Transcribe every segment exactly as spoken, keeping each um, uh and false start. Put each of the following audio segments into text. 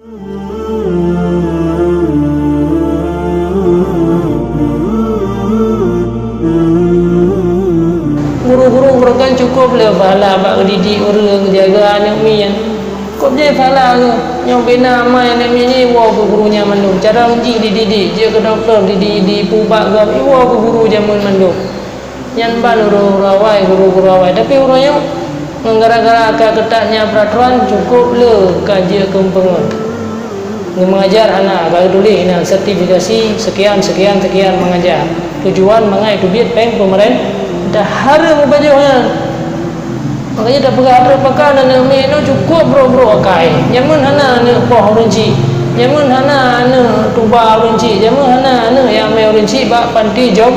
Guru-guru meureukan cukup le pahala bak geudidik ureuëng, jaga aneuk miet. Kop jai pahala geuh. Nyoe bina amai aneuk miet nyan iwoe keu guru nyan mandum. Cara jih dididik, jeuet keu dokto dididik, pubak gob iwoe keu guru jameun mandum. Nyan ban ureuëng-ureuëng awai, guru-guru awai. Tapi uroe nyoe ngon gara-gara ka keutat nyan peuraturan, cukup le ka jeuet keu peungeut. Ngon mengajar hana, ka geutuléh inan sertifikasi sekian, sekian, sekian mengajar. Tujuan mangat teubiet péng peumeurintah, hareuem mubajoh nyan. Makanya tapeugah trok pakat aneuk miet nyoe cukup brok-brok akai. Jameun hana aneuk poh ureuëng chik. Jameun hana aneuk tuba ureuëng chik. Jameun hana aneuk nyang mé ureuëng chik bak panti jom.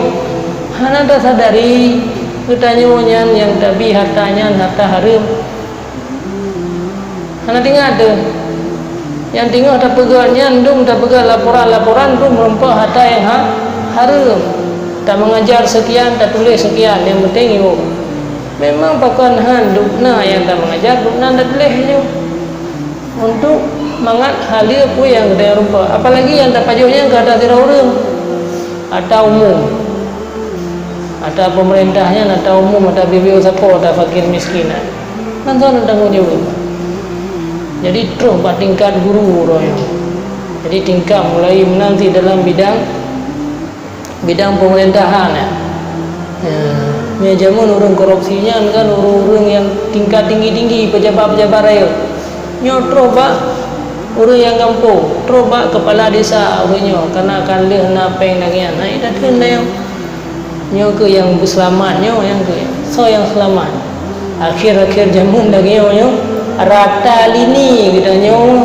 Hana tasadari geutanyoe nyan nyang tabi harta nyan harta hareuem. Hana teuingat teuh. Nyang teungoh tapeugah nyan dum tapeugah laporan-laporan dum meureumpok harta nyang ha-, hareuem. Tameungajar sekian, tatuléh sekian, nyang penting iwoe. Memang pakon han dubna nyang tameungajar, dubna tatuléh nyoe. Untuk mangat haleue peue nyang geutanyoe rumpok. Apalagi nyang tapajoh nyan keu ata sidroe ureuëng. Ata umum. Ata peumeurintah nyan, ata umum, ata bibiu sapo, ata fakir miskin. Mantong tanggong jaweueb. Jadi troh bak tingkat guru uroe nyoe. Jadi tingkat mulai meunan cit dalam bidang, bidang pemerintahan, ya. Ya, meunyo jameun ureuëng korupsi nyan kan ureuëng-ureuëng nyang tingkat tinggi-tinggi, pejabat-pejabat rayeuk. Nyoe troh bak ureuëng nyang gampông, troh bak kepala desa ureuëng nyoe, karena kan lheueh na péng lagée nyan, na ita theun dayong. Nyoe keuh nyang beuseulamat nyoe, nyang keuh soe nyang seulamat. Akhir-akhir jameun lagée nyoe, nyoe rata lini geutanyoe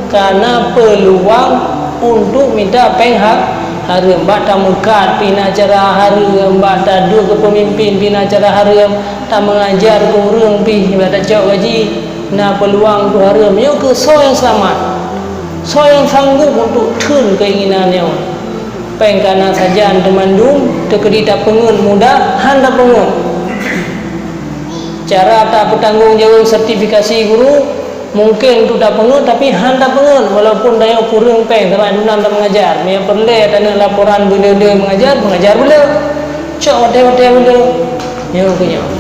kana peuluang untuk mita péng ha-, hareuem. Bak tameukat pih na cara hareuem, bak taduek keu peumimpin pih na cara hareuem, tameungajar keu ureuëng pih bak tacok gaji, na peuluang untuk hareuem. Nyoe keuh soe nyang seulamat, soe nyang sanggup untuk theun keinginan nyoe. Péng kana sajan teumandum, teukeudi tapeungeut mudah, han tapeungeut. Cara tapeutanggong jaweueb sertifikasi guru, mungken untuk tapeungeut, tapi han tapeungeut, walaupun tanyoe kureueng péng, sabab dum na tameungajar. Meunyo peureulée taneuk laporan beuleu-leu meungajar, meungajar beuleu. Cok watée-watée beuleu. Nyoe keuh nyoe.